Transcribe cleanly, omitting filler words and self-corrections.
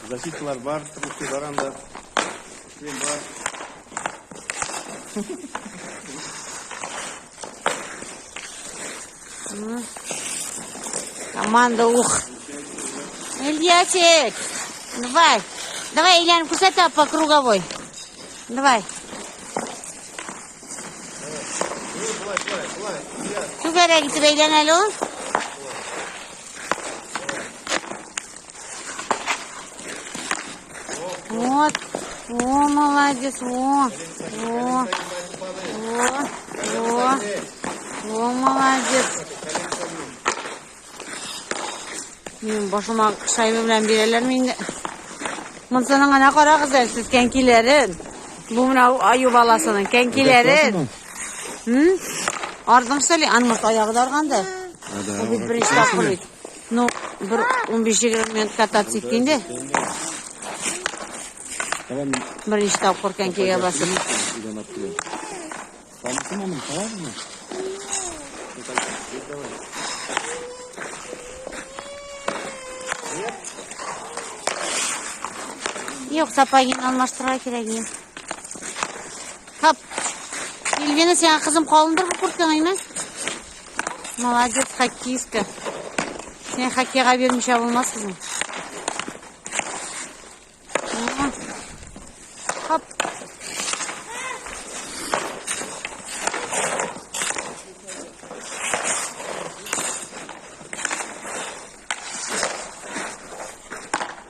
Защиталар бар, трусы бар анда. Шлем бар. Команда ух. Ильясик, давай. Давай, Ильян, күрсәт по круговой. Давай. Түгәрәк итеп әйлән әле ул. Вот. О, молодец. О, о, о, о, о, молодец. Минем башыма шайба белән бирәләр инде. Монсының гына карагыз әле сез кәнкиләрен. Бу менә аю баласының кәнкиләрен. М? Ардың что ли? Аның может аягы да аргандыр. Ул бит беренче тапкыр бит. Ну, бер 15-20 минут кататься итте инде. Беренче тапкыр кәнкигә басып. Юк, сапогин алмаштырырга кирәк инде. Хоп. Ильвина, сиңа кызым калындыр бу курткаң, әйме? Молодец, хоккеистка. Син хоккейга бирмичә булмас, кызым. Хоп.